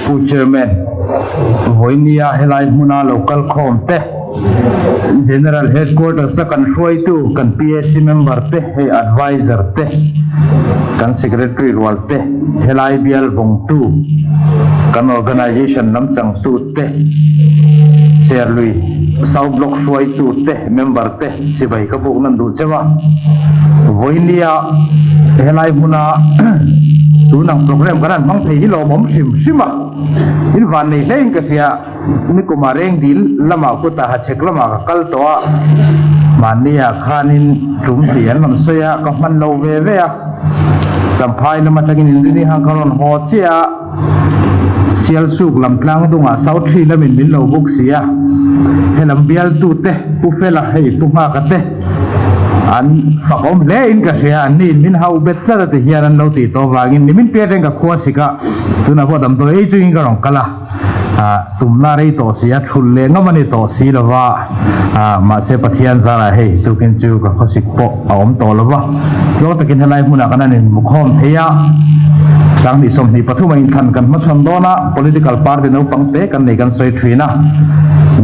Pu Chairman, vawinia helai hmuna lo kal khawm te, General Headquarters a kan hruaitu kan PAC member te, hei Adviser te, kan Secretary rual te, helai bial vawngtu kan Organisation lam changtu te, Serlui South Block hruaitu te, member te chibai ka buk nan duh cheu a. Vawinia helai hmuna tunang program kan han hmang thei hi lawmawm hrim hrim a, in van nei hle in ka hria. Nikuma reng dil lamah kutah hachhek lamah ka kal tawh a, mahniah khanin tum tih an rawn sawi a, ka hman lo ve ve a. Champhai lam atangin inrini hang ka rawn haw chiah a, Sialsuk lam tlang dungah South Tree lamin min lo buk si a, helam bialtute Pu Fela hei Pu Nghaka te an fak awm hle in ka hria, an niin min hauh bet tlat a ti hian an lo tih tawh vangin nimin pian reng ka khua sik a, tunah pawh damdawi ei chungin ka rawn kal a. Tumna rei tawh si a, thulh leh ngam a ni tawh si lo va, mahse Pathian zarah hei tukin chu ka khawsik pawh a awm tawh lo va, tluang takin helai hmunah kan han inmukhawm thei a, 2023 a inthlan kan hmachhawn dawn a, political party naupang te kan nei kan sawi thin a,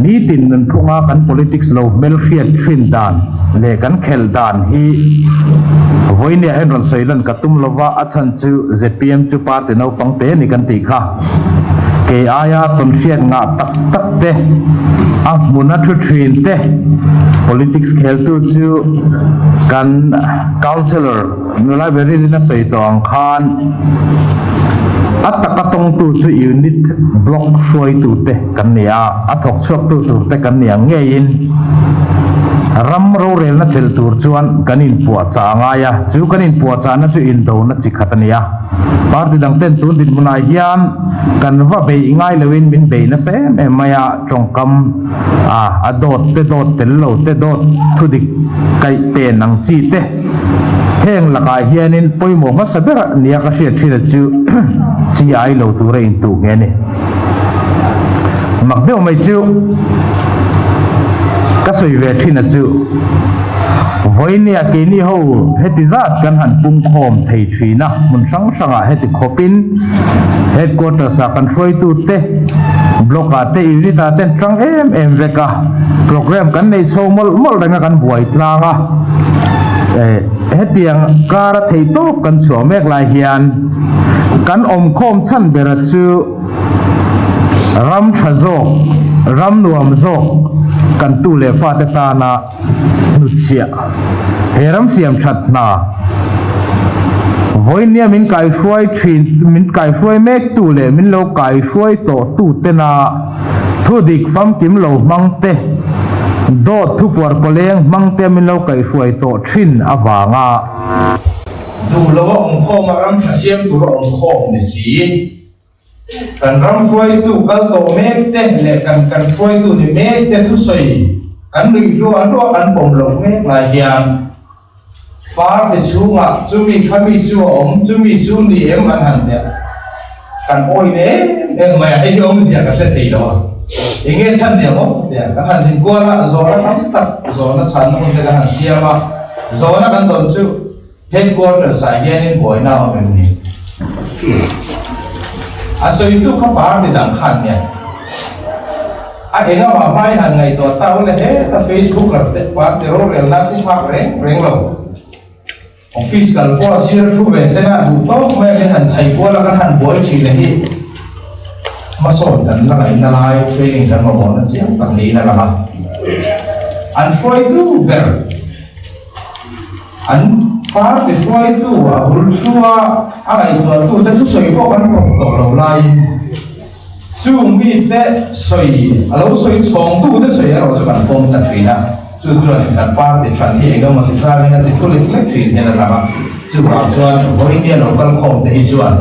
nitin nunphunga kan politics lo hmelhriat thin dan leh kan khelh dan hi vawinia hian rawn sawi lan ka tum lo va, a chhan chu zpm chu party naupang te a ni kan tih kha. Kei aia tawnhriat ngah tak tak te, a hmuna thu thin te, politics kheltu chu kan councillor nula Beryl-in a sawi tawh ang khan a taka tawngtu chu unit block hruaitu te kan ni a, a thawk chhuaktu tur te kan ni ang ngeiin ram rorelna chelh tur chuan kan inpuahchah a ngai a, chu kan inpuahchahna chu indona chi khat a ni a. Party dang ten tun dinhmunah hian kan va beih ngai loin min bei nasa em em mai a, tawngkam a a dawt te dawt tel lo te dawt thudik kaih pen ang chi te heng lakah hianin pawimawh hmasa ber nia ka hriat thin a chu chi ai lo tura intuh nge ni. Mak deuh mai chu ka sawi ve thin a chu vawinia keini ho heti zat kan han pungkhawm thei thin a, hmun hrang hrangah heti khawpin headquarters ah kan hruaitu te block ah te unit ah ten tang em em vek a, program kan nei chho mawlh mawlh reng a kan buai tlang a, eh hetiang kara thei tawp kan chhuah mek lai hian kan awmkhawm chhan bera chu Ram tha zawk, ram nuam zawk kan tu leh fate tana hnutchhiah he ram siam that hna vawinia min kaihruai thin, min kaihruai mek tu leh min lo kaihruai tawh tu tena thudik famkim lo hmang te, dawt thupuar pawleng hmang te min lo kaihruai tawh thin avanga. Duh lo a awm khawm a ram tha siam tur a awm khawm ni si. Kan ram hruaitu kal tawh mek te leh kan kan hruaitu ni mek te thusawi kan nuih hluah hluah kan pawm loh mek lai hian party chhungah chumi khami chu a awm chumi chu ni em an han tia kan awih na em em mai a, hei hi awmzia ka hre thei lo a, eng nge chhan ni ang aw tia kan han zin kual a, zawhna tam tak zawhna chhanna hun te kan han siam a, zawhna kan dawn chu. Headquarters ah hianin buaina a awm em ni? A sawitu kha party dang khan nia. A engama hmain han ngaihtuah ta ule heta Facebooker te party rorelna chu phak reng reng lo. Office kal pawh a sir thu ve tena duh tawk mai a min han chhai kual a kan han buai thin a hi hmasawn kan la ngaihna lai training kan mamawhna chiang tak niin a lang a. An hruaitu ber. An party hruaitu a bul thu a, a ngaihtuahtute thusawi pawh kan kawp tawh lo laiin chung mite sawi, a lo sawi chhawngtute sawi erawh chu kan pawm ta thin a. Chu chuanin kan party than hi engemaw ti zangin a ti thu lek lek thin hian a lang a. Chuvang chuan vawinia lo kal khawmte hi chuan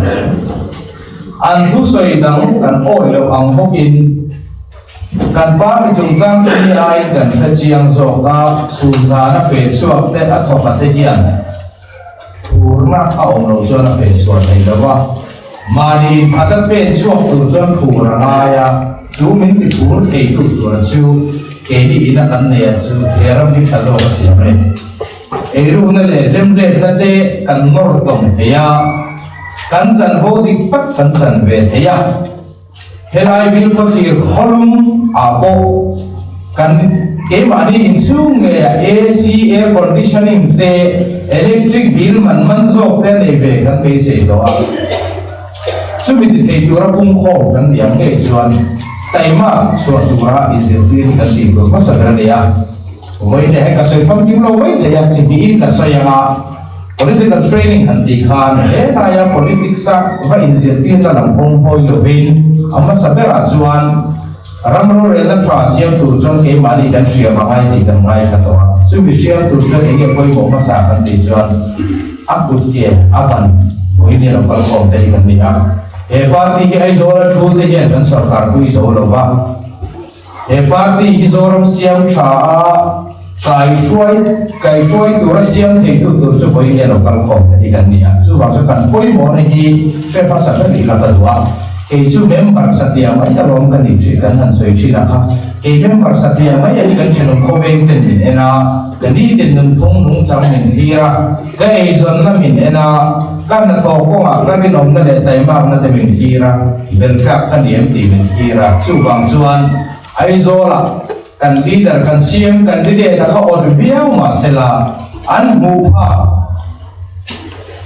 an thusawi dang kan awih loh ang bawkin, Kan party chungchang chu mi aiin kan hre chiang zawk a, chhun zana feh chhuak te a thawk a te hian phurna a awm loh chuan a feh chhuah thei lo va, mahni inphat a pen chhuak tur chuan phur a ngai a, chu min ti phur thei tu tura chu keini ina kan nei a chu he ram hi tha zawk a siam a ni. Eirukna leh hlemhletna te kan nawr tawng thei a, kan chanvo dik tak kan chan ve thei a. Helai Bilkhawthlir khawlum ah pawh kan keimahni inchhung ngeiah AC, air conditioning te, electric bill man man zawk te nei ve kan beisei tawh a. Chumi ti thei tura pungkhawm kan nih ang ngei chuan taima chhuah tura inzirtir hi kan tih tur hmasa ber a ni a. Vawiin he ka sawi famkim lo mai thei a, chi hnihin ka sawi ang a, political training han tih khan he laia politics a va inzirtirna lam kawng hawi lovin a hmasa berah chuan ram rorelna tha siam tur chuan keimahni kan hriam a ngai tih kan ngaithla tawh a. Chumi hriam tur chuan enge pawimawh hmasa kan tih chuan a kut ke a ban vawiin hi lo kalkhawm te hi kan ni a. He party hi Aizawl a thu te hian kan sorkar pui zo lo va. He party hi Zoram siam tha a kaihruai kaihruai tura siam theitu tur chu vawiin nge lo kal khawm te hi kan ni a, chuvang chu kan pawimawhna hi hre hmasa ber ila ka duh a, kei chu member satliah mai alawm ka nih thin kan han sawi thin a kha, kei member satliah mai a hi kan thenawm khawveng ten min en a, ka nitin nunphung nungchang min thlir a, ka eizawnna min en a, ka hnathawh kawngah ka rinawmna leh taimakna te min thlir a, beltlak ka ni em tih min thlir a. Chuvang chuan Aizawlah kan leader kan siam candidate a kha awt viau mahsela an hmuh phak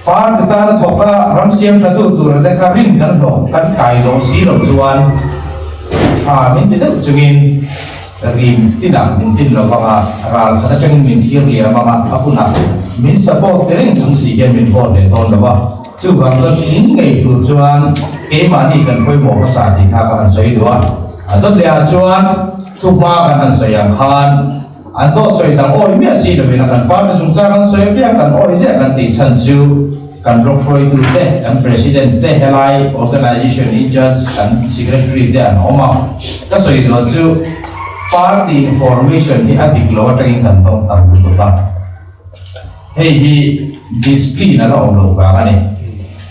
party tana thawk a ram siam tha tu tur te kha rin kan hlawh kan kai zawh si loh chuan tha min ti deuh chungin Rim tinah min tin lo vang a, ral khat atangin min thlir liam ang a, a hunah min support te reng chung si hian min vote leh dawn lo a, chuvang chuan thing ngei tur chuan keimahni kan pawimawh hmasa tih kha ka han sawi duh a, a dawt leh ah chuan thuhma kan han sawi ang khan an dawt sawi dang awi miah si lovin a kan party chungchang an sawi apiang kan awi ziah kan tih chhan chu Kan block hruaitute, kan president te, helai organisation in charge kan secretary te an awm a. Ka sawi duh chu party information hi a dik lo atangin kan dawng tam lutuk a. Hei hi discipline a la awm loh vang a ni.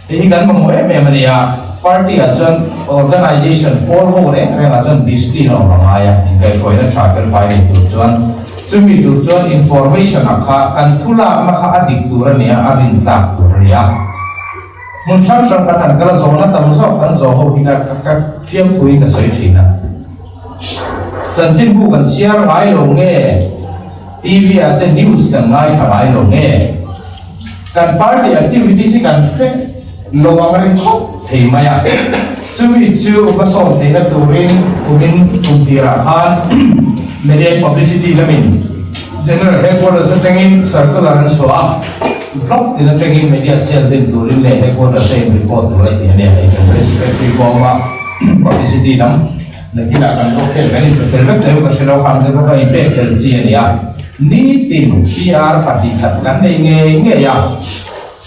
Hei hi kan mamawh em em a ni a. Party ah chuan organisation pawl ho reng reng ah chuan discipline a awm a ngai a, inkaihhruaina tha fel fai nei tur chuan. Chumi tur chuan information a kha kan thu lakna kha a dik tur a nia, a rin tlak tur a nia. Hmun hrang hrang kan han kal a, zawhna tam zawk kan zawh ho hi ka ka fiamthuin ka sawi thin a. Chanchinbu kan chhiar ngai lo nge, TV ah te news kan ngaithla ngai lo nge, kan party activities hi kan hre lo ang ring khawp thei mai a. Chumi chu hmasawn theihna turin kumin kum tirah khan Media and Publicity lamin General Headquarters atangin circular an chhuah a, block tin atangin media cell din turin leh headquarters a in report tur a ti a nia. Hei kan press secretary pawh a awm a, publicity lam nakinah kan block hian kan inpe fel vek tawh ka hre lo khan te bawk a inpek fel chi a ni a. Nitin PR 2 khat kan nei ngei ngei a.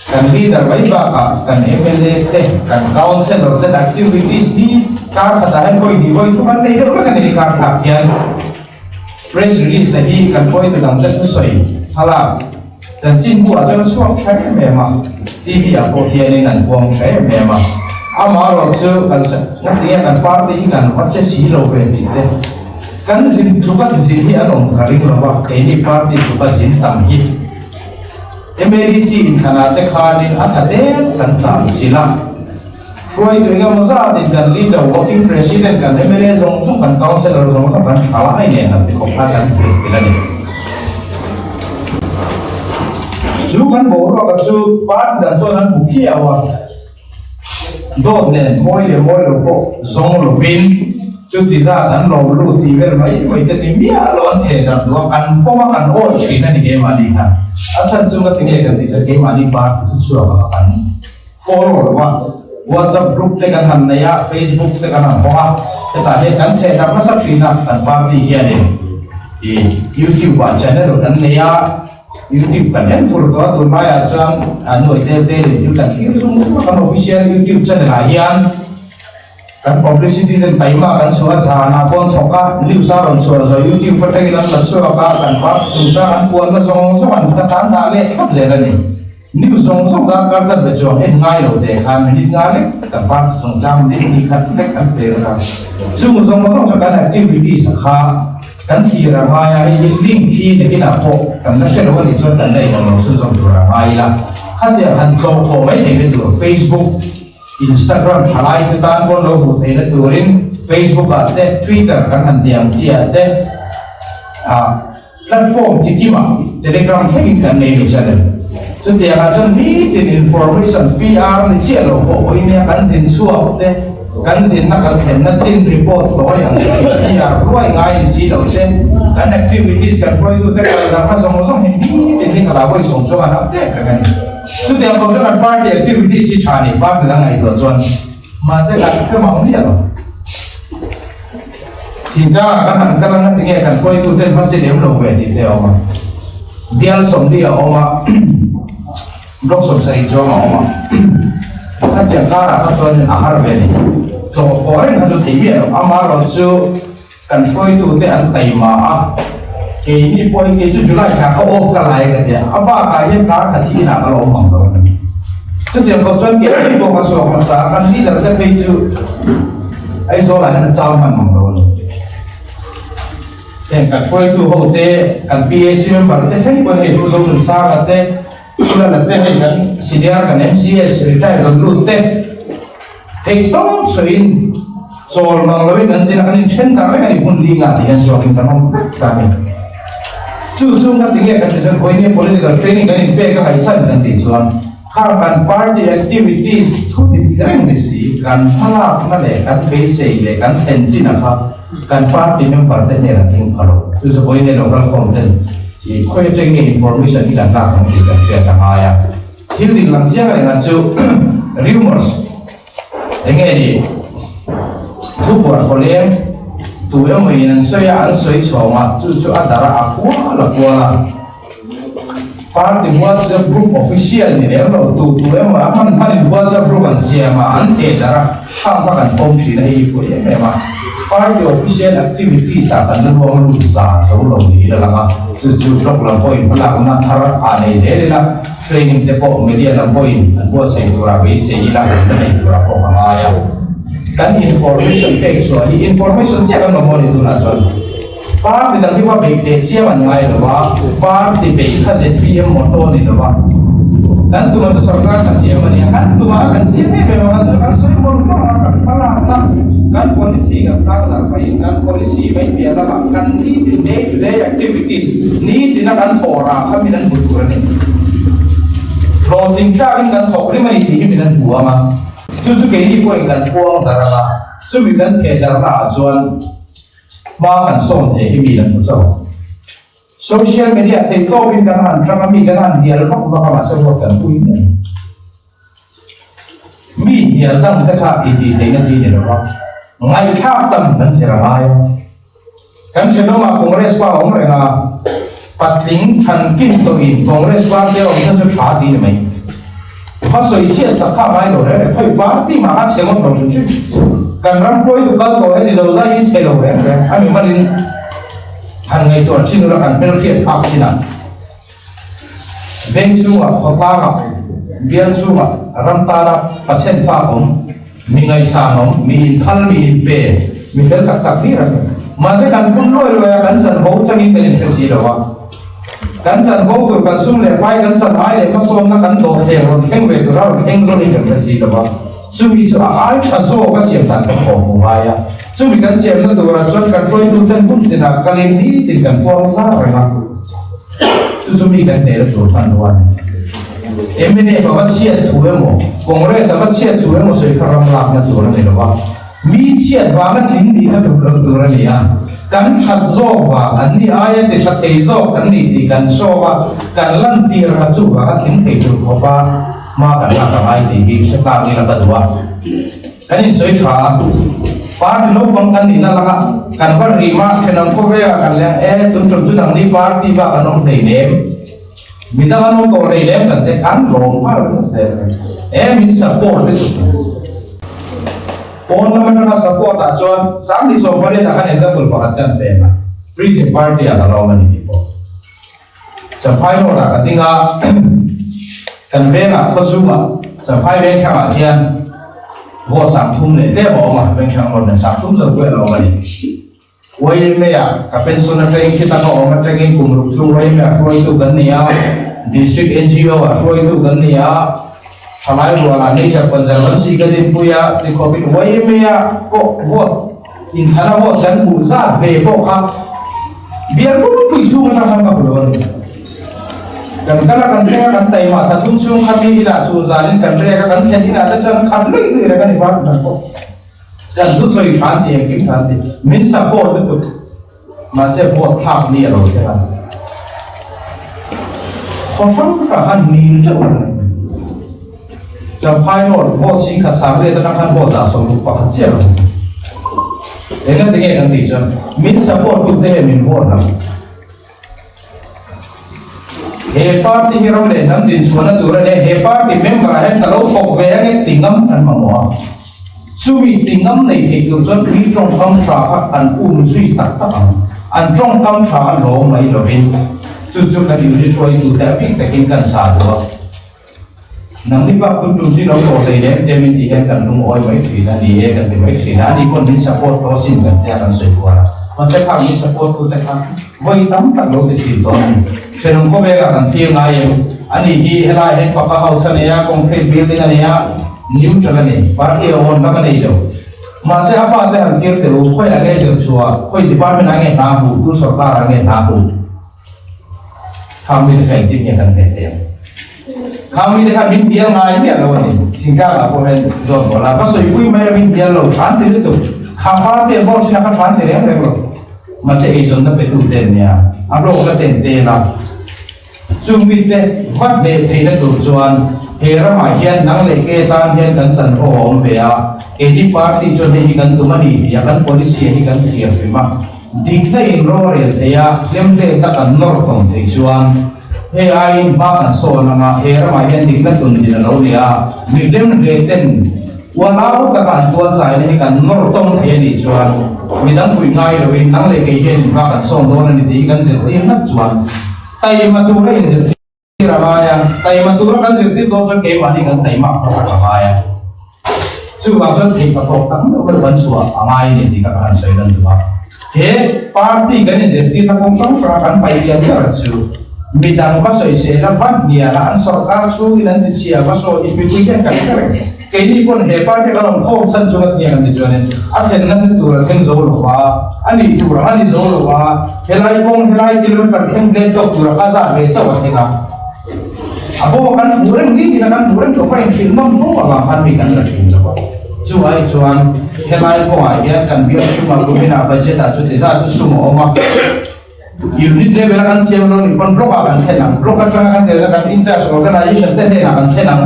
Kan leader mai bakah kan mla te, kan councillor te activities hi kar khatah hian vawi hnih vawi thum an nei deuh vek a ni kar thlak hian. Press release a hi kan hruaitu dang te thusawi thlalak chanchinbu ah chuan a chhuak tha em em a, TV ah pawh hianin an puang tha em em a. Amaherawh chu kan ngatinge kan party hi kan va che si lo ve tih te kan zin tluka zin hi an awm ka ring lo va, keini party tluka zin tam hi. MADC inthlanah te khanin a tha det kan cham chilh a, hruaitu eng emaw zatin kan leader, working president, kan mla zawng zawng, kan councillor zawng zawng kan tha lai nen an ti khawp kha kan thlir thil a ni. Chu kan boruaka chu party dang chuan an hmu khiau a. Dawt nen mawi leh mawi lo pawh zawng lovin chuti zat an lawm lut tih vel mai mai te ni miah lo an theh darh duh a, kan pawm a kan awi thin a ni keimahni khan. A chhan chu ngati nge kan tih chuan keimahni party chu chhuak ang a kan follow lo a, WhatsApp group te kan han nei a, Facebook te kan han hawng a, hetah hian kan theh darh nasa thin a, kan party hianin ih YouTube ah channel kan nei a, YouTube kan en fur tawh a, tunlaiah chuan a nuai tel te leh thil kan thlir zung zung a, kan official YouTube channel ah hian kan publicity ten taima kan chhuah a, zanah pawh an thawk a, news a rawn chhuah zawh YouTube atangin an la chhuak a, kan party chungchang an puanna zawng zawng an ta tan dah leh thlap zel a ni. News zawng zawng darkar chan ve chuang en ngai lo te khan minute nga lek kan party chungchang minute hnih khat lek an pe a, chung zawng zawng chu kan activities a kha. Kan thlir a ngai a, hei hi link hi nakinah pawh kan la hre lo a nih chuan kan la inang lo chhunzawm tur a ngai ila, khatiang han tlawh khawh mai thei te tur Facebook Instagram thalai te tan pawn lo hmuh theihna turin Facebook ah te Twitter kan han ti ang chi ah te ah platform chi kimah Telegram thlengin kan nei ni channel. Chutiang ah chuan nitin information PR ni chiah lo pawh pawhin nia kan zin chhuak te kan zinna kan thlenna chin report tawi ang chi PR ruai ngai in si lo te kan activities kan hruaitute kal dangna zawng zawng hi nitin ni khatah vawi sawm chuang an update reng a ni. Chutiang kawng chuan kan party activities hi tha nih party dang ngaihtuah chuan mahse kan hre mang miah lo. Thingtlangah kan han kal anga tinge kan hruaitu ten hma chin em lo ve tih te a awm a. Bial sawmli a awm a, block 70 chuang a awm a. Khatiang karah kha chuanin a har ve ni. Tlawh pawh reng kha chu thei miah lo. Amaherawhchu Kan hruaitute an taima a, keini pawhin kei chu July thla kha off ka lai ka tia, a bakah hian kar khat hi inah ka la awm ang lo. Chutiang khawp chuan keini pawh ka chhuak hmasa a, kan leader te phei chu Aizawl ah hian a chau hman mang lo a ni. Heng kan hruaitu ho te, kan PAC member te thleng pawhin hei Pu Zonunsanga te, Pu Lala te hei kan senior kan MCS retired rawn lut te, Theih tawp sawiin chawl mang loin kan zin a, kan inthen ta reng a ni. Hmun lingah tih hian suakin kan awm vek ta a ni. Chu chu nga tinge kan tih chuan vawiin political training kan inpek a ngaihchan kan tih chuan kha kan party activities thu dik reng ni si, kan hmalakna leh kan beisei leh kan thlen chin a kha kan party member te hnenah thleng pha lo. Chu chu vawiin local form ten i khawi atangin nge information hi kan lak ang tih kan hriat a ngai a. Thil dik lang chiang rengah chu rumors eng nge ni thu buar khawleng tu emaw in an sawi a, an sawi chhawng a, chu chu a darh a, a kual a kual a. Party WhatsApp group official ni lem lo tu tu emaw a hman hman in WhatsApp group an siam a, an theh darh a, khang kha kan pawm thin a hei hi pawh em em a. Party official activities ah kan la luang lut za zo lo niin a lang a, chu chu block lam pawhin hmalakna thar ah nei zel ila. Training te pawh media lam pawhin an buatsaih turah beisei ila la nei turah pawh ka ngai a. Kan information pek chhuah hi information chiah kan mamawh a ni tunah chuan party dang hi va beih teh chiam an ngai lo a, party beih kha zpm motto a ni lo a. Kan tumah chu sorkar ka siam a nia, kan tumah kan chiang em em ang a chu kan sawi mawlh mawlh a, kan hmalak a, kan policy kan tlangzarh pahin kan policy mai piah lamah kan nitin day to day activities Nitina kan thawh rah kha min an hmu tur a ni. Hlawhtling tlakin kan thawk rim a ni tih hi min an hmu ang a. Chu chu keini pawhin kan puang darh ang a, chumi kan theh darhna ah chuan hma kan sawn thei hi min an hmu chauh. Social media thei tawpin kan han hrang a, mi kan han hnial vak vak a, mahse ruat kan pui mai. Mi hnial dang te kha i tih theihna chi ni lo va, ngaihthlak tam kan zir a ngai a. Kan thenawmah Congress pa a awm reng a, patling thankin tawhin Congress party a awm khan chu tha ti ni mai. Va sawi chhiat sak kha a ngai lo reng reng, khawi party mah a chhe ngawt lo hrim hrim. Kan ram hruaitu kal tawh heti zo zai hi chhe lo reng reng, a mi malin han ngaihtuah thin ula kan hmelhriat phak thin a. Veng chhungah, khawtlangah, bial chhungah ram tana pachhen fak awm, mi ngaihsan awm, mi inphal, mi inpe, mi fel tak tak hlir an ni. Mahse kan phun luai luai a, kan chanvo changin kan inhre si lo a. Kan chanvo tur kan sum leh pai kan chan ai leh hmasawnna kan dawhthleng rawn thleng ve tura rawn thleng zawnin kan hre si lo a. Chumi chu a ai tha zawk a siam dan kan awm hmu ngai a. Chumi kan siamna turah chuan kan hruaituten hmun tinah kalin nitin kan puang zar reng a. Chu chu mi kan hmel tur hman lo a ni. Mnf a va chhiat thu emaw, Congress a va chhiat thu emaw sawi kha ram lakna tur a ni lo a. Mi chhiat vanga tling nih kha duh loh tur a ni a. Kan that zawk vang, an ni aia ti tha thei zawk kan ni tih kan show a, kan lantir kha chu vanga tling thei tur khawpa hma kan lak a ngai tih hi hre tlak ila ka duh a. Kan insawi tha a, party naupang kan nihna langa kan va rih mah thenawm khawvela kan leng e, tun tum chu nangni party bak an awm hlei nem, midang an awm tawh hlei nem kan te kan lawm nghal vek zel e, min support te chu. Pawn lam atanga support ah chuan 28 ah khan example pakhat kan pek a, Freezing party ah ka la awm a ni tih pawh. Champhai road ah ka ding a, kan vengah khawchhungah Champhai vengthlang ah hian vaw 30 leh tlem a awm a, vengthlang road nen 30 zawk vel a awm a ni. YMA ah ka pension atangin khita ka awm atangin kum ruk chhung YMA ah hruaitu kan ni a, District NGO ah hruaitu kan ni a. Thalai rualah Nature Conservancy ka dinpui a, tikhawpin YMA-ah pawh vote inthlana vote kan hmuh zat ve pawh kha bial pumpui chhung atang khan ka hmu lo a ni. Kan kal a, kan thleng a, kan taimah thla thum chhung kha mi inah chhun zanin kan rek a, kan thlen inah te chuan khat luih luih reng a ni var kan pawh. Kan thusawi hran ti engkim hran ti min support lutuk. Mahse vote thlak ni a lo thleng a, khaw hrang hrang khan mil teuh a ni. Champhai Road vote sing khat sang let atang khan vote dah 61 chiah a lo thleng. Enga tinge kan tih chuan min support tu te hian min vote lo. He party hi ram leh hnam dinchhuahna tur a nia, he party member ah hian ka lo thawk ve ange ti ngam kan mamawh a. Chumi ti ngam nei thei tur chuan mi tawngkam tha kha an um zui tak tak ang. An tawngkam tha a lawm mai lovin chu chu kan unit hruaitute a bik takin kan chah duh a. Nangni bak tun tum zin awm tawh hlei lem te min tih hian kan lungawi mai thin a ni e kan ti mai thin a, ani pawn min support tawh asin kan tia kan sawi kual a, mahse khang min support tu te kha vawi tam tak lo ti thin tawh a ni. Thenawm khawvelah kan thlir ngai em? Ani hi helaiah hian paka house a nei a, concrete building a nei a, neutral a ni, party a awn lam a nei lo. Mahse a fate han thlir teh u, khawiah nge zir chhuah, khawi department ah nge hna hmuh, tu sorkar ah nge hna hmuh? Khang mite kha engtin nge kan hne thei ang? Khang mite kha min bial ngai miah lo a ni. Thingtlang ah pawh hian zawn pawh la ka sawipui mai a min bial lo than ti lutuk. Kha party a vote thin a kha than ti reng reng lo. Mahse eizawnna petu te an nia, a hlawkna te an tel a. Chung mite vat leh theihna tur chuan he ramah hian nang leh ke tan hian kan chanvo a awm ve a. Keini party chuan hei hi kan tum a ni tih a kan policy hi kan thlir hrim a. Dikna in rorel thei a, hlemhle tak an nawr tawng thei chuan hei aiin hma kan sawn ang a, he ramah hian dikna tun din a lo ni a, mi hlemhle ten ualau taka an tualchaina hi kan nawr tawng thei a nih chuan midang puih ngai loin nang leh kei hian hma kan sawn dawn a ni tih hi kan zirtir ngat chuan taima tura inzirtir a ngai a, taima tura kan zirtir dawn chuan keimahni kan taima hmasak a ngai a. Chuvang chuan thei pathawk tak meuh meuh kan chhuah a ngai a ni tih kha ka han sawi lan duh a. He party kan inzirtirna kawng hrang hranga kan paih lian ber chu midang va sawisel a, va hnial a, an sorkar chhungin an tichhia va sawi in mipui hian kan hre reng. Keini pawn he party kan awm khawm chhan chunga hnial an ti chuanin a thlenna hnu tur a thleng zo lo va, a nih tur ang a ni zo lo va, helai kawng helai kilometer thleng blade tawk tura kha zat ve chauh a thleng a. A bawk kan hmuh reng ni tina kan hmuh reng tawh fa inhrilh nawm fo avang khan mi kan la thin lo a. Chu ai chuan helai kawngah hian kan bial chhungah kuminah budget ah chuti zat chu sum a awm a. Unit level a kan chiam lo nih pawn block ah kan thlen ang, block atanga kan telna kan in-charge organization te hnenah kan thlen ang.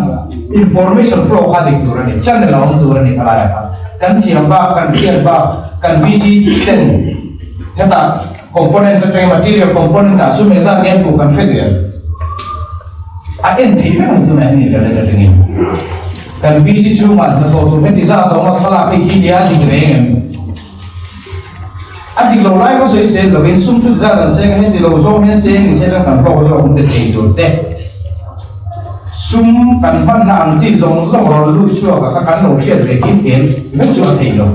Information flow kha dik tur a ni, channel a awm tur a ni khalaiah khan. Kan thiam bak, kan hriat bak, kan VC ten hetah Component atangin material component ah sum engzat nge hmuh kan hre der. A en thei vek ang tunah hian internet atangin. Kan PC chhungah hnathawh tur heti zat a awm a, thlalak hi khi nia a dik reng em? A dik lo lai pawh sawi sel lovin sum chu zat an seng a, heti lo zawng hian seng in se chuan kan hlawk zawk awm te thei tur te. Sum kan hmanna ang chi zawng zawng rawn lut chhuak a kha kan lo hriat ve kim em vek chu a thei lo.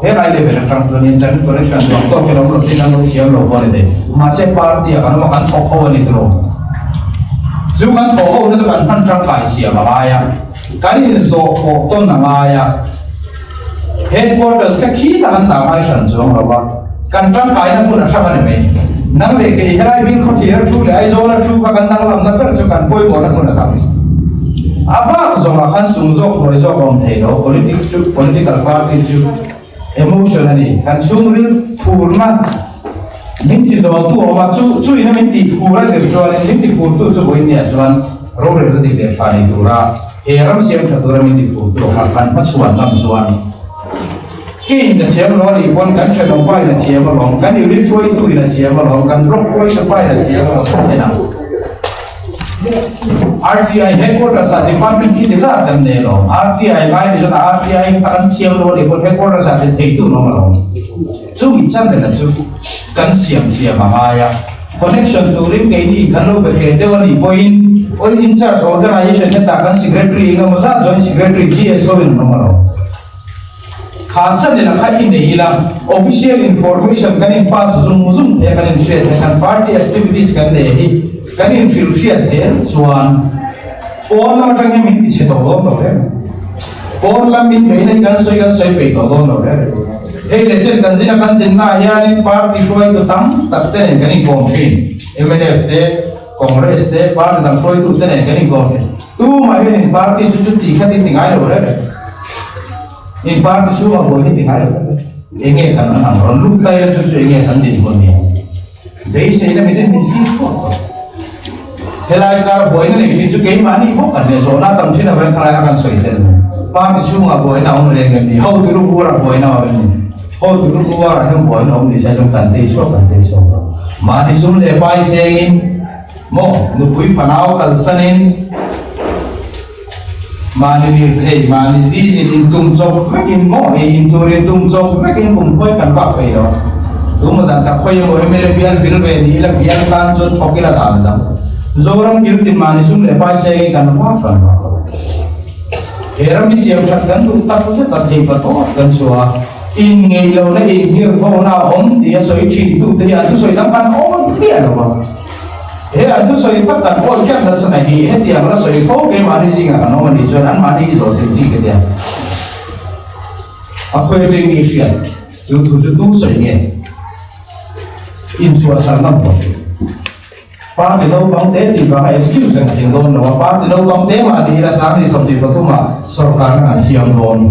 He lai level atang chuan in chan connection duang tawk in awm lo tin an lo thiam lo pawh a ni thei. Mahse party ah kan awm a kan thawk ho a ni tawh. Chu kan thawk ho na chu kan hman tangkai thiam a ngai a, kan inzawh pawh tawn a ngai a. Headquarters kha khitah kan dah ngai hran chuang lo a, kan tangkaina hmun a hrang a ni mai. Nang leh kei helai bik khawthlir a thu leh Aizawl a thu kha kan danglamna ber chu kan pawimawhna hmun a tam. A bak zawngah khan chung zawk hnuai zawk a awm thei lo, politics chu political party chu emotion a ni. Kan chhungril phurna min ti zawltu a awm a, chu chu ina min tih phur a zir chuanin min ti phurtu chu vawiin chuan rorelna dik leh tha nei tura he ram siam tha tura min ti phurtu a kha kan hmachhuan ngam chuan Kei in a thiam lo a nih pawn kan thenawm pa in a thiam alawm, kan unit hruaitu in a thiam alawm, kan block hruaitu pa in a thiam alawm ka thlen ang. RTI headquarters ah department khi ti zat kan nei alawm, RTI lai ti chuan RTI kha kan thiam lo a nih pawn headquarters ah ti theitu an awm alawm. Chumi channel a chu kan siam thiam a ngai a, connection turin keini kan lo be hle deuh a nih pawhin oil in charge organization hetah kan secretary engemaw zat joint secretary GSO in an awm alawm. Kha channel a kha i nei ila, official information kan in pass zung zung thei a, kan in hriat thei a, kan party activities kan nei hi kan in hrilh hriat zel chuan. Pawn lam atang hian min tichhe tawh dawn lo reng. Pawn lam min beihna hi kan sawi kan sawi peih tawh dawn lo reng. Hei leh chen kan zina kan zinnaah hianin party hruaitu tam tak te nen kan inkawm thin. Mnf te, Congress te, party dang hruaitu te nen kan inkawm thin. Tumah hianin party chu chuti khatin ti ngai lo reng. In party chhungah buai hi ti ngai lo reng. Enge kan an ang rawn lut ta ila chu chu enge kan dinhmun ni ang. Beiseina mitin min thlir thuak tawh. Helai kar buaina nei thin chu keimahni bawk an leh zawhna tam thin avang khalai a kan sawi tel mai. Party chhungah buaina a awm reng em ni? Hotu lu buarah buaina a awm em ni? Hotu lu buarah hian buaina a awm ni se chuan kan tei chhuak kan tei chhuak tawh. Mahni sum leh pai sengin maw nupui fanau kalsanin Mahni lirthei, mahni diesel in tum chawp vekin maw ei in tur in tum chawp vekin kum khawi kan vak peih lo. Tuma dan tak khawi emaw mla bial vil ve ni ila bial tan chuan thawk ila dan a dang. Zoram kil tin mahni sum leh pai sengin kan vak kan vak lo. He ram hi siam that kan duh tak zet a thei pa tawp kan suah a, in ngeih lohna in nghirhawna a awm tih a sawi thin tute hi an thusawi dang kan awi miah lo a. He an thusawi tak kan awi tlat nasa mai hi hetiang la sawi fo keimahni zingah kan awm a nih chuan anmahni hi zawh chilh chi ka tia. A khawi atang nge hriat chu thu chu tu sawi nge insuah chhan ngam tawh. Party naupang te tih vanga excuse reng a tling dawn lo a, party naupang te mahni ila 20 23 ah sorkarna an siam dawn.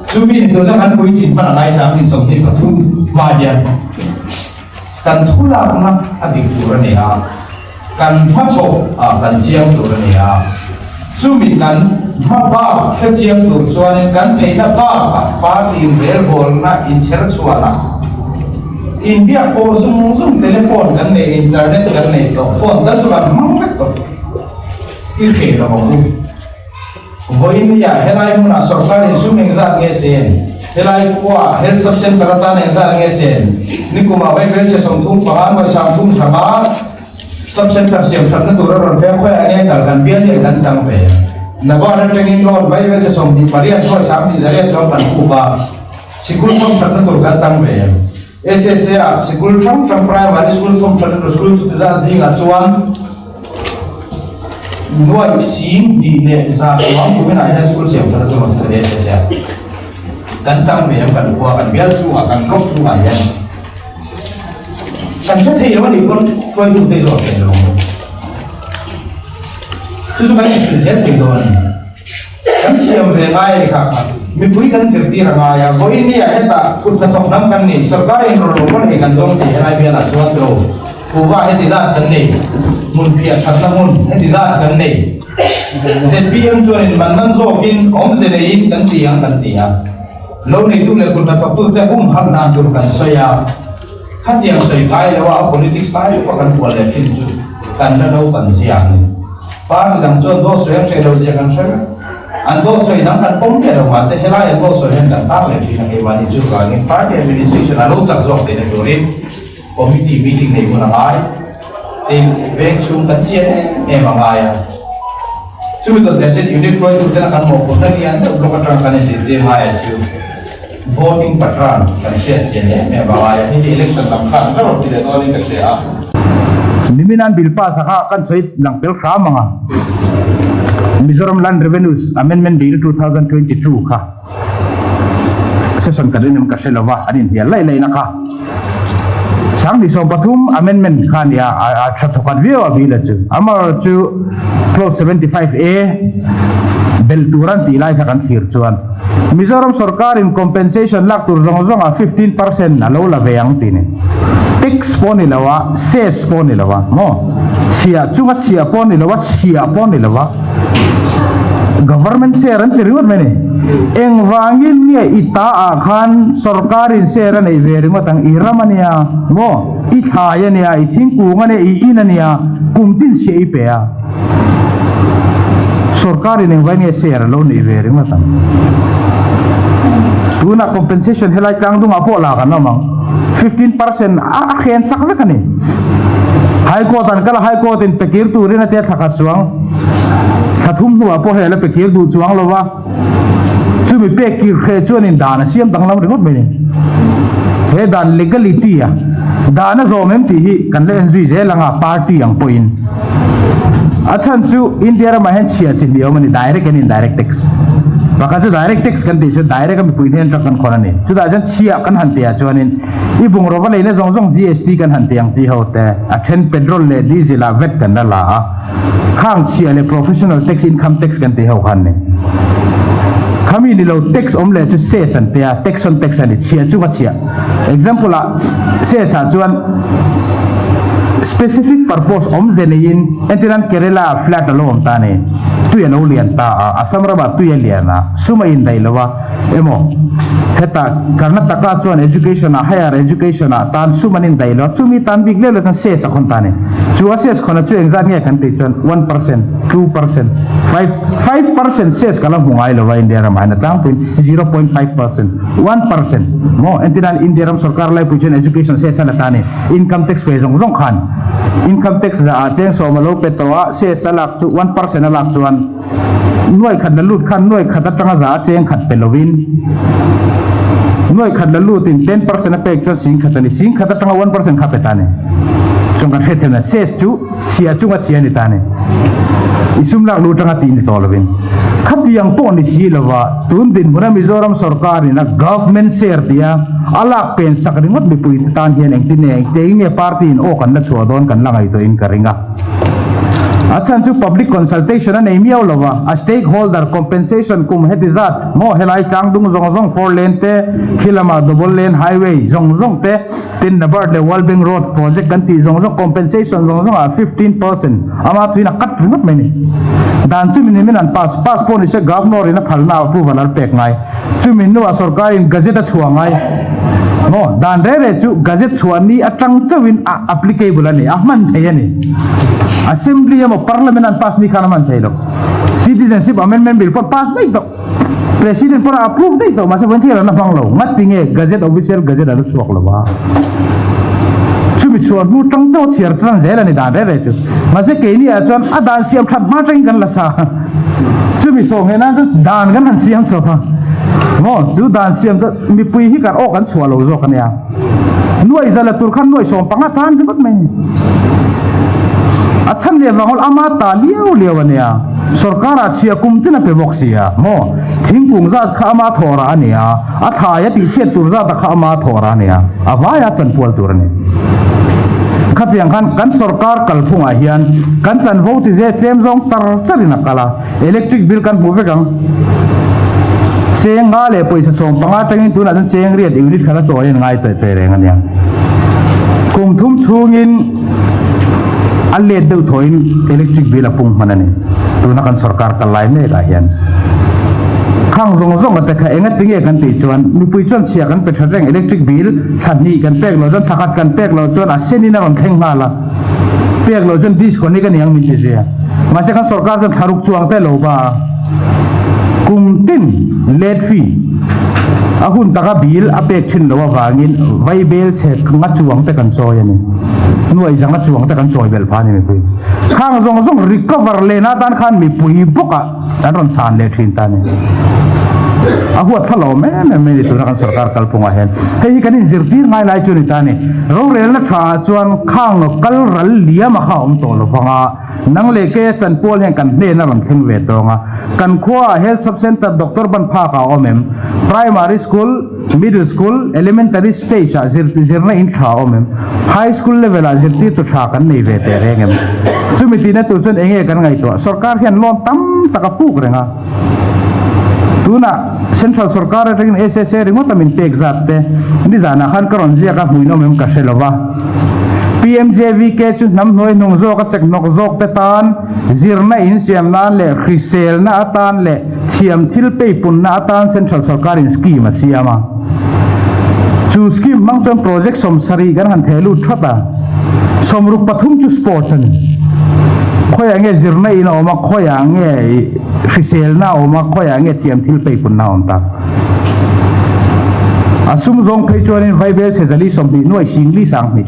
Chumi ni tur chuan kan puitling hman a ngai 2023 hma hian. Kan thu lakna a dik tur a ni a, kan hmachhawp ah kan chiang tur a ni a, chumi kan hma bak hre chiang tur chuanin kan theihna bakah party inrelbawlna inchher chhuanah inbiak pawh zung zung telephone kan nei, internet kan nei tawh, phone tal chu kan hmang vek tawh i hreh lo ang u. Vawiin nia helai hmunah sorkar in sum engzat nge sen? Helai khua Health Sub Centre atan engzat nge sen? Nikumah Vaibelchhe 35 nuai 30 sanga Sub Centre siam thatna tura rawn peng khawiah nge kal kan bial hian kan chang ve. Nabar atangin loan Vaibelchhe 28 nuai 28 chuan kan puk a, sikul thawm thatna tur kan chang ve. SSA ah sikul hrang hrang primary school thawm thatna tur school chuti zat zingah chuan Nuaih 10,100 chuang kuminah hian school siam thatna tur awm se se kan chang ve ang kan khua kan bial chhungah kan block chhungah hian kan hre thei lo a nih pawn hruaitu te zawh theih lo chu chu kan inhrilh zel thei dawn a ni kan thiam ve ngai a ni kha kha mipui kan zirtir a ngai a vawiin nia hetah kut hnathawk hnam kan ni sorkar in rawn rawh hei kan zawng thei helai bialah chuan tilo Kuhva heti zat kan nei, hmunphiah thatna hmun heti zat kan nei. Zpm chuanin man man zawkin awmze neiin kan ti ang kan ti a. Lo neitu leh kut hnathawktu te humhalh dan tur kan sawi a. Khatiang sawi ngai lo a politics lai luka kan bual leh thin chu kan la naupan zia a ni. Party dang chuan dawt sawi an hreh lo zia kan hre vek. An dawt sawi dang kan pawm miah lo mahse helai an dawt sawi hian kan tar leh thin a keimahni chu vangin party administration a lo chak zawk theihna turin Committee meeting neih hun a ngai, tin veng chhung kan chian em em a ngai a. Chumi dawt leh chuan unit hruaitute kan mawhphurhna lian deuh block atanga kan inzirtir ngai ah chu voting pattern kan hriat chian em em a ngai a, hei hi election lam khan ka rawn ti leh dawnin ka hria a. Nimin an bill pass a kha kan sawi lang tel hram ang a, Mizoram Land Revenues Amendment Bill 2022 kha. Session kan rinawm ka hre lova, an inhnial laih laih na kha. 2013 amendment kha a nia, a tha thawkhat viau a bill a chu. Amaherawhchu clause 75 A belh tur an tih lai kha kan thlir chuan Mizoram sorkarin compensation lak tur zawng zawngah 15% a lo la ve ang tih ni. Tax pawh ni lo a, cess pawh ni lo a, maw? Chhiah chunga chhiah pawh ni lo a, chhiah pawh ni lo a. Government share an ti ringawt mai a ni. Engvangin nge i ta ah khan sorkarin share a neih ve ringawt ang? I ram a nia maw? I thlai a nia, i thingkung a nia, i in a nia, kum tin chhiah i pe a. Sorkarin engvangin nge share a lo neih ve ringawt ang? Tunah compensation helai tlang dungah pawh lak an awm ang. 15% a khen sak vek a ni. High Court an kal a, High Court in pe kir turin a tia thla khat chuang. Thla thum hnuah pawh hei a la pe kir duh chuang lo va, chumi pek kir hreh chuanin dan a siam danglam ringawt mai ni. He dan legality a dan a zawm em tih hi kan la en zui zel ang a, party ang pawhin. A chhan chu India ramah hian chhia chi hnih a awm a ni, direct and indirect tax. Pakhat chu direct tax kan tih chu direct a mipui hnen atang kan khawn a ni. Chutah chuan chhia kan han tihah chuanin i bungraw va leina zawng zawng GST kan han tih ang chi ho te, a then petrol leh diesel ah vat kan la la a, khang chhia leh professional tax, income tax kan tih ho kha an ni. Khami ni lo tax awm leh chu cess an tia, tax on tax a ni, chhia chunga chhia. Example ah cess ah chuan specific purpose awmze neiin entirnan Kerala ah flat a lo awm ta a ni, tui a lo lian ta a, Assam ramah tui a lian a, sum a indaih lo a, emaw hetah Karnataka chuan education ah higher education ah tan sum an indaih lo a, chumi tan bik leh leh chuan cess a khawn ta a ni. Chu a cess khawnah chu engzat nge kan tih chuan 1%, 2%, 5, 5% cess ka la hmu ngai lo a India ramah hian a tlangpuiin 0.5%. 1% maw entirnan India ram sorkar laipui chuan education cess a la ta a ni. Income tax pe zawng zawng khan income tax zah ah cheng sawm a lo pe tawh a, cess a lak chu 1% a lak chuan nuai khat la lut khan nuai khat atanga zah a cheng khat pe lovin nuai khat la lutin 10% a pek chuan sing khat a ni. Sing khat atanga 1% kha pe ta a ni. Chuan kan hriat theihna cess chu chhia chunga chhia a ni ta a ni. I sum lak lu atanga tih ni tawh lovin. Khatiang pawh ni si lova tun dinhmuna Mizoram sorkarin a government share tia a lak pen sak ringawt mipui te tan hian engtin nge engtiangin nge party in aw kan la chhuah dawn kan la ngaihtuahin ka ring a. A chhan chu public consultation a nei miau lova, a stakeholder compensation kum heti zat maw helai tlangdung zawng zawng four lane te, khi lamah double lane highway zawng zawng te, Tin, Nabard leh World Bank Road project kan tih zawng zawng compensation zawng zawng ah 15% ama tuin a cut ringawt mai a ni. Dan chumi nimin an pass, pass pawh ni se Governor in a phalna approval an pek ngai. Chumi hnuah sorkar in gazette a chhuah ngai. Maw, dan reh reh chu gazette chhuah ni atang chauhin a applicable a ni, a hman thei a ni. Assembly emaw Parliament an pass ni khan a hman thei lo. Citizenship Amendment Bill pawh pass daih tawh. President pawh a approve daih tawh mahse vawiin thil an la hmang lo. Ngati nge gazette official gazette a la chhuak lo a. Chumi chhuah hnu tang chauh a chhiar chuan zel a ni dan reh reh chu. Mahse keini ah chuan a dan siam that hma tangin kan la sa. Chumi sawh ngheh nan chuan dan kan han siam chawp a. Maw chu dan siam chu mipui hi kan aw kan chhuah lo zawk a nia. Nuai za la tur khan nuai 15 chan ringawt mai ni. A chhan leh vang awlh ama ta liau liau a nia. Sorkar ah chhia kum tin a pe bawk si a. Maw? Thingkung zat kha ama thawh rah a nia. A thlai a tihchhiat tur zat a kha ama thawh rah a nia. A vai a chanpual tur a ni. Khatiang khan kan sorkar kalphung ah hian kan chanvo ti ze tlem zawng char char in a kal a. Electric bill kan hmuh vek ang. Cheng nga leh pawisa 15 atangin tunah chuan cheng riat unit khat a chawi an ngai tawh teh reng a nia. Kum thum chhungin a let deuh thawhin electric bill a pung hman a ni. Tuna kan sorkar kal lai mek ah hian khang zawng zawng a te kha enga tinge kan tih chuan mipui chuan chhia kan pe tha reng electric bill thla hnih kan pek loh chuan thla khat kan pek loh chuan a sen in a rawn thleng nghal a. Pek loh chuan disconnect a ni ang min ti zia. Mahse kan sorkar chuan thlaruk chuang te lo va a. Kum tin late fee a hun taka bill a pek thin loh avangin vaibel chhe nga chuang te kan chawi a ni. Nuai za nga chuang te kan chawi belh phah a ni mipui. Khang zawng zawng recover lehna atan khan mipui bawkah an rawn san leh thin ta a ni. A huat thla lo em em mai ni tuna kan sorkar kalphungah hian. Hei hi kan inzirtir ngai lai chu a ni ta a ni. Rorelna tha ah chuan khang kal ral liam a kha a awm tawh lo vang a, nang leh keia chanpual hian kan hnen a rawn thleng ve tawng a. Kan khua ah Health Sub Centre Doctor ban phak ah a awm em? Primary School, Middle School, Elementary Stage ah zir zirna in tha a awm em? High School level ah zirtirtu tha kan nei ve teh reng em? Chumi tihna tur chuan enge kan ngaihtuah? Sorkar hian loan tam tak a puk reng a. Tunah Central sorkar atangin SSA ringawt a min pek zat te nizanah khan ka rawn ziak a, hmuinawm em ka hre lo va. PMJVK chu hnam hnuai hnung zawk a chek hnawk zawk te tan zirna insiam nan leh hriselna atan leh thiam thil peipunna atan Central sorkarin scheme a siam a. Chu scheme hmang chuan project 70 kan han theh lut that a, 63 chu sports a ni. Khawiah nge zirna in a awm a, khawiah nge hriselna a awm a, khawiah nge thiam thil peipunna a awm tak. A sum zawng phei chuanin Vaibel chhe zali 20 nuai singli 2000.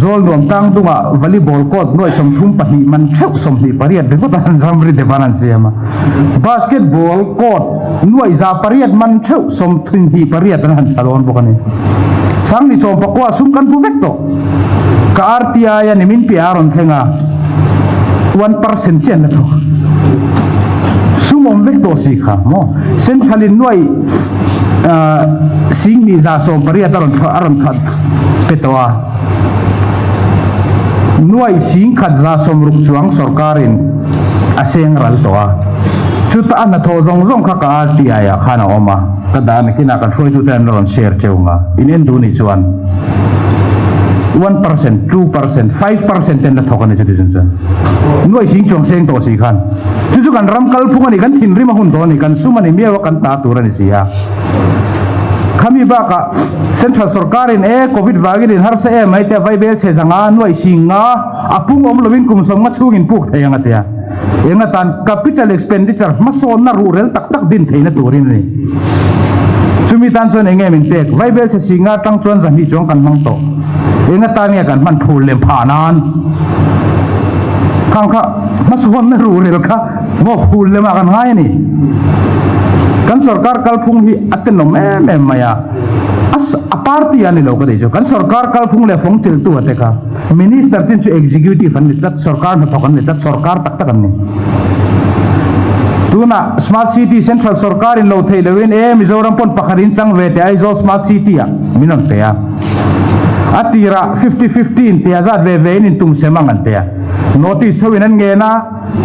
Zawl nuam tang dungah volleyball court nuai 32 man theuh 28 ringawt an ramri devan an siam a. Basketball court nuai 800 man theuh 28 an han sa dawn bawk a ni. 19 sum kan hmu vek tawh. Ka RTI a ni min piah a rawn thleng a. 1% chiah an la thawk. Sum awm vek tawh si kha maw? Central in nuai Singhnih 180 a rawn a rawn pe tawh a. Nuai 10,000 160 chuang sorkarin a seng ral tawh a. Chuta a hnathawh zawng zawng kha ka RTI ah khan a awm a. Ka dah nakinah kan hruaitute an la rawn share cheu nga. In en duh nih chuan 1%, 2%, 5% te an la thawk a ni chuti chung chuan. Nuai sing chuang seng tawh si khan. Chu chu kan ram kalphung a ni, kan thinrim a hun tawh a ni, kan sum a ni miau a, kan ta tur a ni si a. Khami bakah Central sorkarin e Covid vangin in harsa em mai te a vaibel chhe zanga nuai sing nga a pung awm lovin kum sawmnga chhungin puk thei ang a tia. Eng atan capital expenditure hmasawnna ruhrel tak tak din theihna turin a ni. Chumi tan chuan eng nge min pek? Vaibel chhe singa atang chuan zahnih chuang kan hmang tawh. Eng atan nge kan hman phul lem phah nan? Khang kha hmasawnna ruhrel kha maw phul lemah kan ngai a ni. Kan sorkar kalphung hi a tenawm em em mai a. A party a ni lo ka tih chu. Kan sorkar kalphung leh fawng chiltu a te kha. Minister chin chu executive an ni tlat, sorkar hnathawk an ni tlat, sorkar tak tak an ni. Tunah Smart City Central sorkar in lo theih loin e Mizoram pawn pakhat in chang ve teh Aizawl Smart City ah min rawn pe a. A tirah fifty fifty in tia zat ve ve in in tum sem ang an pe a. Notice tho in an ngen a,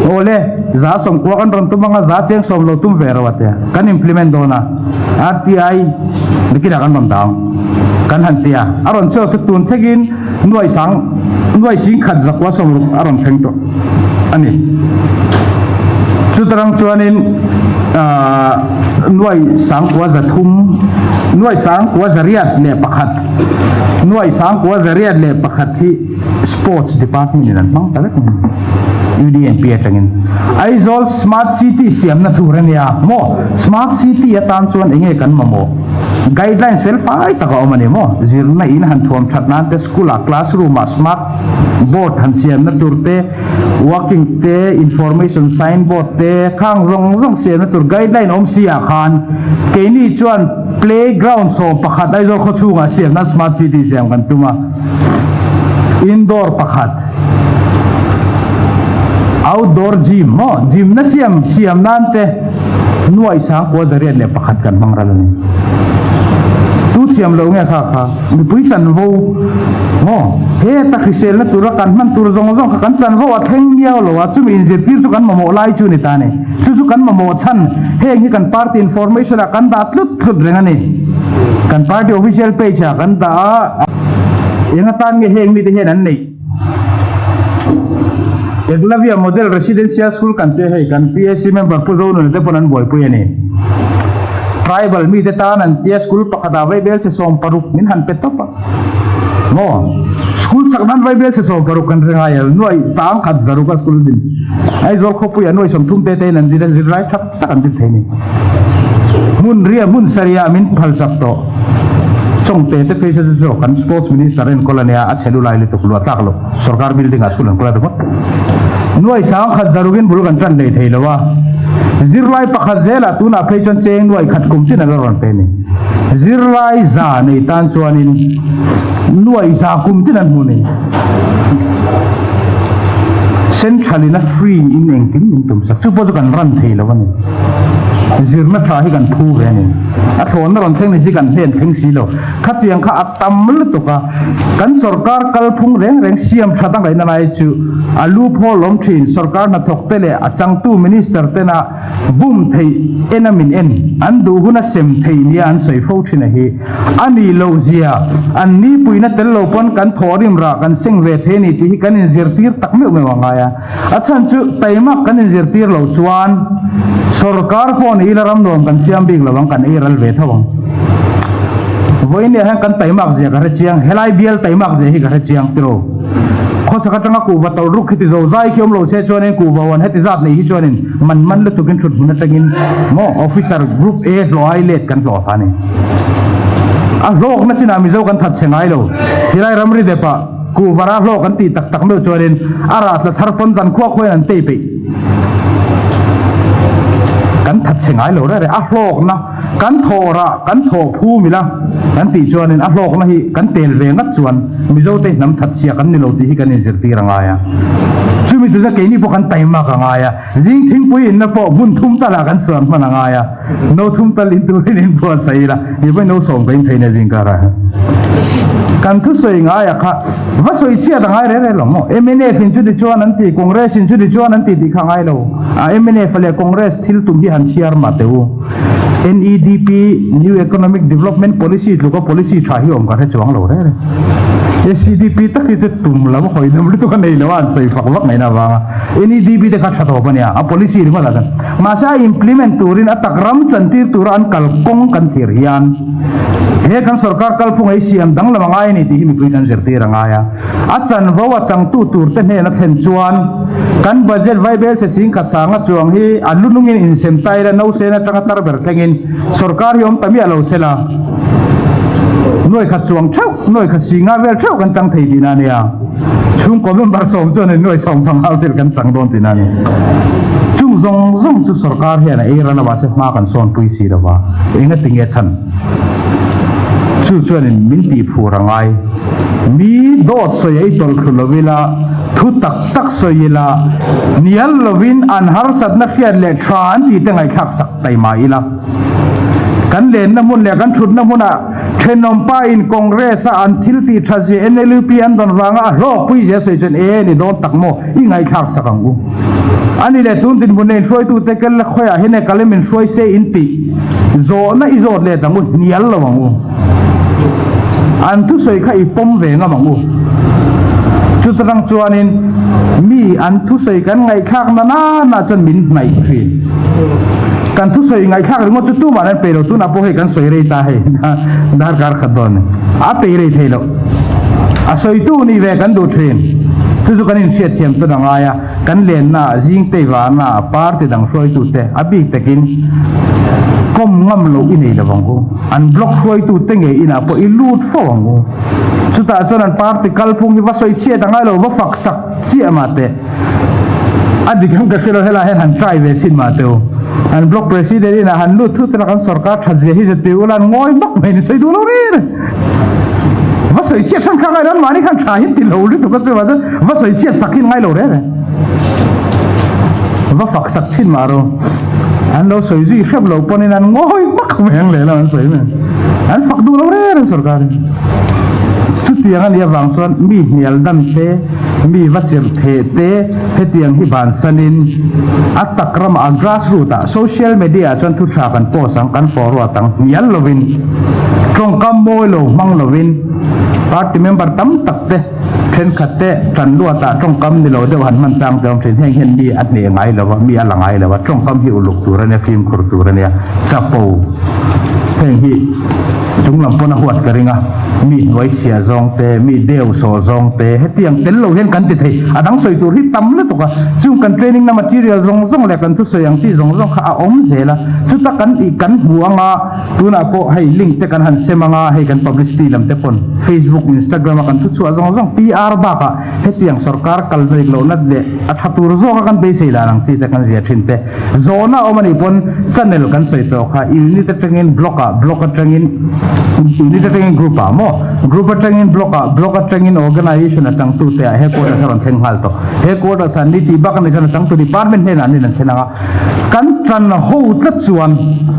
awle 90% kan rawn tum ang a, za cheng sawm lo tum ve ro a tia. Kan implement dawn a, RTI nakinah kan rawn dah ang kan han ti a. A rawn chhuak chu tun thlekin Nuai sang, nuai 10,000 160 a rawn thleng tawh a ni. Chutarang chuanin nuai 93, nuai 98, nuai 9801 hi Sports Department in an hmang ta vek mai. UDNP atangin Aizawl Smart City siamna tur a nia maw? Smart City atan chuan enge kan mamawh? Guidelines fel fai tak a awm a ni maw? Zirna in han thuam that nan te, school ah classroom ah smart board han siamna tur te, walking te, information sign board te, khang zawng zawng siamna tur guideline awm si ah khan keini chuan playground 11 Aizawl khawchhungah siamna smart city siam kan tum a, indoor pakhat, outdoor gym maw? Gym na siam siam nan te. Nuai 9801 kan hmang ral a ni. Tu thiam lo nge kha kha mipui chanvo maw heta hriselna tura kan hman tur zawng zawng kha kan chanvo a thleng miau lo a, chumi inzirtir chu kan mamawh lai chu ni ta a ni. Chu chu kan mamawh chhan heng hi kan party information ah kan dah tlut tlut reng a ni. Kan party official page ah kan dah a, eng atan nge heng mite hian an neih? Eklavya Model Residential School kan tia hei kan PAC member Pu Zonuna te pawn an buaipui a ni. Tribal mite tan an tia school pakhatah vaibel che 60 min han pe tawp a. Maw? School sak nan vaibel che 60 kan ri ngai a, nuai 1600 a school din. Aizawl khawpuiah nuai 30 te tein an din a, zirlai tha tak an din thei a ni. Hmun ria hmun sarihah min phalsak tawh. Chawngte te phei chu chu kan Sports Minister enkawl a nia, a chhe lulai lutuk luah tlak lo. Sorkar building ah school an kal a ringawt. Nuai 1600 in bul kan tan lei thei lo a. Zirlai pakhat zelah tunah phei chuan cheng nuai khat kum tin a la rawn pe a ni. Zirlai za nei tan chuanin nuai za kum tin an hmu a ni. Central in a free in engkim min tum sak. Chu pawh chu kan run thei lo a ni. Zirna tha hi kan phu ve a ni. A thlawnna rawn thleng ni si kan hnen thleng si lo. Khatiang kha a tam lutuk a, kan sorkar kalphung reng reng siam that a ngaihna lai chu a lu phaw lawm thin. Sorkar hnathawk te leh a changtu minister tena bum theih en a min en an duh hun a sem theih nia an sawi fo thin a hi a nih loh zia an ni puina tel lo pawn kan thawhrim rah kan seng ve thei a ni tih hi kan inzirtir tak meuh meuh a ngai a. A chhan chu taimak kan inzirtir loh chuan sorkar pawh ni ila ram nuam kan siam bik lo ang, kan ei ral ve tho ang. Vawiin ah hian kan taimak zia ka hre chiang, helai bial taimak zia hi ka hre chiang tiraw. Khawchhak atanga kuhva tawlh ruk khi ti zo zai khi awm lo se chuanin kuhva huan heti zat nei hi chuanin man man lutukin thut hmun atangin maw officer group A hlawh ai let kan hlawh a ni. A hlawkna chinah Mizo kan that chhe ngai lo, helai ramri depah. Kuhvara hlawk an tih tak tak meuh chuanin a rah tla thar pawn zan khuak khuain an tei peih. Kan that chhe ngai lo reh reh. A hlawkna kan thawh rah kan thawh phum ila kan tih chuanin a hlawkna hi kan tel ve ngat chuan Mizote hnam that chhia kan ni lo tih hi kan inzirtir a ngai a. Chumi tuna keini pawh kan taimak a ngai a, zing thingpui inna pawh hmun thum talah kan suan hman a ngai a, no thum tal in turin in buatsaih ila, ni pawhin no sawm ka in thei nia zing karah hian. Kan thusawi ngaia kha va sawi chhiat a ngai reng reng lo maw? Mnf in chuti chuan an ti, Congress in chuti chuan an ti tih kha a ngai lo. A mnf leh Congress thil tum hi han chhiar mah teh u. NEDP, New Economic Development Policy, tluka policy tha hi awm ka hre chuang lo reng reng. SEDP tak hi chu tum lam hawi lam lutuk a nei lo a, an sawi fak vak ngaihna avanga NEDP te kha tha tawp a nia, a policy ringawt ah chuan. Mahse a implement turin a tak ram chantir tura an kalkawng kan thlir hian he kan sorkar kalphung ei siam danglam a ngai a ni tih hi mipui kan zirtir a ngai a. A chanvo a changtu turte hnena thlen chuan kan budget vaibel che singkhat sanga chuang hi a lunungin insem ta ila nosen atanga tar ber thlengin sorkar hi awm ta miah lo sela nuai khat chuang theuh nuai khat singa vel theuh kan chang thei tihna a nia. Chhungkaw member sawm chuan in nuai sawm panga vel kan chang dawn tihna a ni. Chung zawng zawng chu sorkar hian a ei ran a mahse hma kan sawnpui si lova engatinge chhan chu chuanin min tihphur a ngai. Mi dawt sawi ei tawlh thlu lo ila, thu tak tak sawi ila, hnial lovin an harsatna hriat leh tha an tih te ngaihthlak sak taima ila. Kan lenna hmun leh kan thutna hmunah thenawmpa in Congress a an thil tih tha zia NLUP an dawn vanga a hlawkpui zia sawi chuan e ni dawn tak maw i ngaihthlak sak ang u. Ani leh tun dinhmun nei hruaitute kel la khawiah hian e kalem in hruai se in tih zawhna i zawt let ang u, hnial lo ang u. An thusawi kha i pawm ve ngam ang u. Chutarang chuanin mi an thusawi kan ngaihthlak na nana chuan min hnaih thin. Kan thusawi ngaihthlak ringawt chu tumah an pei lo, tunah pawh hei kan sawi rei ta hei darkar khat dawn a pei rei thei lo. A sawitu nih ve kan duh thin. Chu chu kan inhriatthiam tawn a ngai a, kan lenna ah zingtei vana ah party dang hruaitute a bik takin kawm ngam loh i nei lo vang u. An block hruaitute ngei inah pawh i lut fo ang u. Chutah chuan an party kalphung hi va sawi chhiat a ngai lo, va fak sak chiah mah teh. A dik ang ka hre lo, helai hian han try ve chhin mah teh u. An block president inah han lut thut ila kan sorkar that zia hi zeti ula an ngawi bak mai ni sawi duh lo reng reng. Va sawi chhiat hran kha ngai lo, anmahni khan tha hi ti lo lutuk a chuvang chuan va sawi chhiat sak hi ngai lo reng reng. Va fak sak chhin mah ro. An lo sawi zui hrep lo pawhin an ngawi bak mai ang lehlam an sawi mai. An fak duh lo reng reng sorkar hi. Chutiang a nih avang chuan mi hnial dan te, mi va chirh theh te hetiang hi bansanin a tak ramah a grass root ah social media ah chuan thu tha kan post ang, kan forward ang hnial lovin tawngkam mawi lo hmang lovin party member tam tak te Thenkhat te tan luatah tawngkam ni lo deuh han hman chang te awm thin. Heng hian mi a hneh ngai lo a, mi a la ngai lo a, tawngkam hi uluk tur a nia, fimkhur tur a nia, chapo heng hi chung lam pawn a huat ka ring a, mi hnuai sia zawng te, mi deu sawh zawng te, hetiang tel lo hian kan ti thei. A dang sawi tur hi tam lutuk a, chung kan training na material zawng zawng leh kan thusawi ang chi zawng zawng kha a awm zel a, chuta kan ih kan hmu anga, Tunah pawh hei link te kan han sem anga hei kan publicity lam te pawn Facebook, Instagram a kan thu chhuah zawng zawng PR bakah hetiang sorkar kal hnaih lohna leh a tha tur zawka kan beisei dan ang chi te kan zia thin te zawhna awm anih pawn channel kan sawi tawh kha unit atangin block ah block atangin unit atangin group ah maw group atangin block ah block atangin organization a changtu te ah headquarters a rawn thleng nghal tawh headquarters ah ni tih bak anih chuan a changtu department hnenah an in an thlen anga Kan tan ho tlat chuan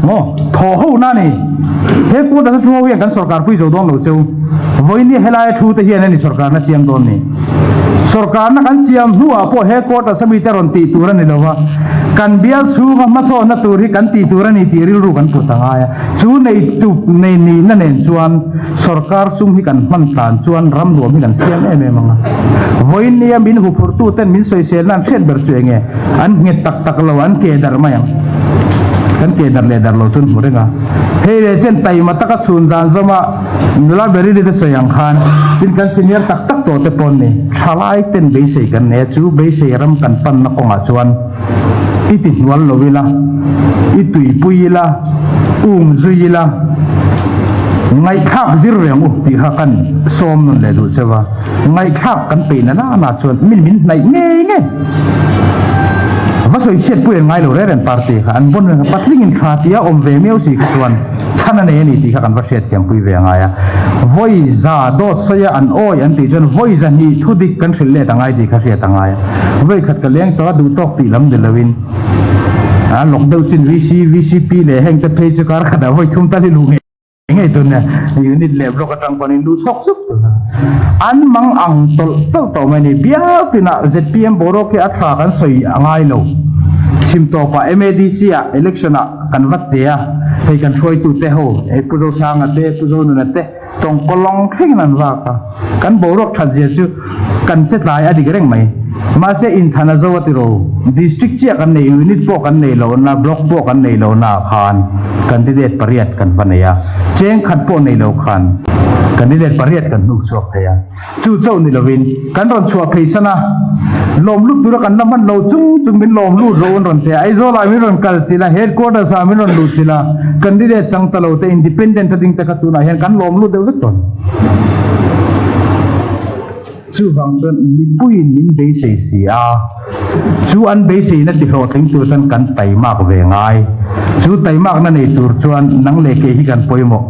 maw thaw ho na ni. He kut a thu ho hian kan sorkar pui zo dawn lo cheu. Vawinia helaia thu te hian a ni sorkarna siam dawn ni. Sorkarna kan siam hnuah pawh he court a sami te rawn tih tur a ni lo va, kan bial chhunga hmasawnna tur hi kan tih tur a ni tih rilru kan put a ngai a. Chu nei tu nei nihna nen chuan sorkar sum hi kan hman tlan chuan ram nuam hi kan siam em em ang a. Vawinia min huphurhtu ten min sawiselna an hriat ber chu eng nge? An nghet tak tak lo, an ke darh mai ang. Kan ke darh leh darh lo chuan hmu reng a. Hei leh chen taima taka chhun zan zawma nula berili te sawi ang khan tin kan senior tak tak tawh te pawn ni thalai ten beisei kan nei a, chu beisei ram kan panna kawngah chuan i ti hnual lo ila, i tuipui ila, um zui ila, ngaihthlak zir reng u tih kha kan sawm nawn leh duh cheu a. Ngaihthlak kan peih na nana chuan min min hnaih ngei ngei. Va sawi chhiat pui an ngai lo reng reng party kha an vawn reng a, patling in tha tia awm ve miau si kha chuan chhan a nei a ni tih kha kan va hriatthiam pui ve a ngai a. Vawi za dawt sawi a an awi an tih chuan vawi za hnih thu dik kan hrilh let a ngai tih kha hriat a ngai a. Vawi khat ka leng tawh a duh tawk tih lam ni lo in a lawk deuh chin VC, VCP leh heng te phei chu kar khatah vawi thum tal hi luh ngei. Engei tun nge unit leh block atang pawn in luh chhawk zuk tun a, an mang ang tawlh tawlh tawh mai a ni. Bial tinah zpm boruak hi a tha kan sawi a ngai lo. Chhim tawpah MADC ah election ah kan vat che a, hei kan hruaitute ho, hei Pu Zosanga te, Pu Zonuna te tawngkawlawng thlengin an vak a. Kan boruak that zia chu kan che tlai a dik reng mai. Mahse inthlan a zo a ti ro. District chiah kan nei, unit pawh kan nei lo na, block pawh kan nei lo na khan candidate pariat kan va nei a. Cheng khat pawh nei lo khan candidate pariat kan hnuk chhuak thei a. Chu chauh ni lovin kan rawn chhuah phei san a, lawm lut tura kan la hman lo chung chung min lawm lut ro an rawn thei a. Aizawl ah min rawn kal chilh a, headquarters ah min rawn lut chilh a, candidate chang ta lo te independent a ding te kha tunah hian kan lawm lut deuh vek tawn. Chuvang chuan mipuiin min beisei si a, chu an beiseina ti hlawhtling tur chuan kan taimak ve ngai. Chu taimakna nei tur chuan nang leh kei hi kan pawimawh.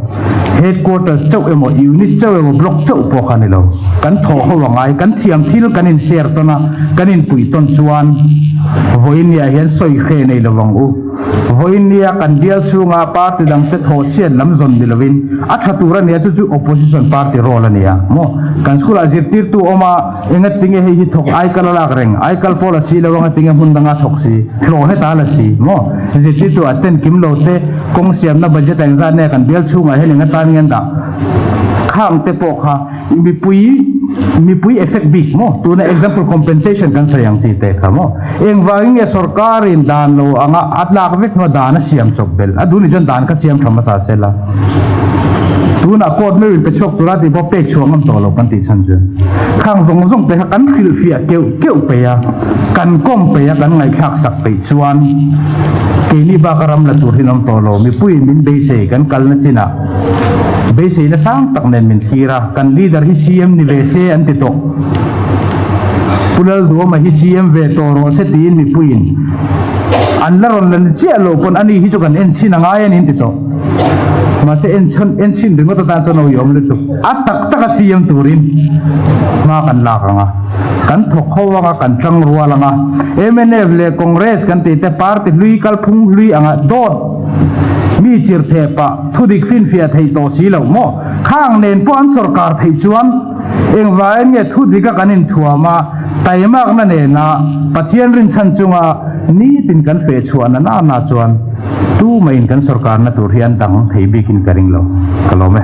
Headquarters chauh emaw, unit chauh emaw, block chauh pawh kha ni lo. Kan thawh ho a ngai, kan thiam thil kan in share tawn a, kan inpuih tawn chuan vawiin-niah hian sawi hre nei lo vang u. Vawinia kan bial chhunga party dangte thawhchhiat lam zawn ni lovin a tha tur a nia, chu chu opposition party role a nia maw? Kan school ah zirtirtu awm a, enga tinge hei hi thawk aikal a lak reng, aikal pawh la si lo anga tinge hmun danga thawk si, hlawh heta la si maw? Zirtirtu ah ten kim lo te, kawng siamna budget ah engzat nge kan bial chhungah hian enga tan nge an dah khang te pawh kha Mipui mipui effect bik maw? Tuna example compensation kan sawi ang chi te kha maw? Engvangin nge sorkarin dan lo anga a tlak vek hnuah dan a siam chawp belh? A duh ni chuan dan kha siam tha hmasa se la. Tunah court meuh in pe chhuak tura tih pawh pek chhuah ngam tawh lo kan tih chhan chu. Khang zawng zawng te kha kan hrilhfiah keuh keuh peih a, kan kawm peih a, kan ngaihthlak sak peih chuan keini baka ram la tur hi an awm tawh lo. Mipuiin min beisei kan kalna chinah. Beiseina sang tak nen min thlir a, kan leader hi CM ni ve se an ti tawh. Pu Lalduama hi CM ve tawh rawh se tiin mipuiin an la rawn la ni chiah lo pawn ani hi chu kan en chhin a ngai a ni an ti tawh. Mahse en chhan en chhin ringawt atan chuan awi awm lutuk. A tak tak a CM turin hma kan lak ang a, kan thawk ho ang a, kan tang rual ang a. Mnf leh Congress kan tih te party hlui kalphung hlui anga dawt Mi chirtheh pah thudik finfiah theih tawh si loh maw? Khang nen pawh an sawrkar theih chuan engvangin nge thudika kan inthuam a, taimakna nena Pathian rinchhan chunga nitin kan feh chhuahna nana chuan tumah in kan sawrkarna tur hi an dang thei bikin ka ring lo. Ka lawm e.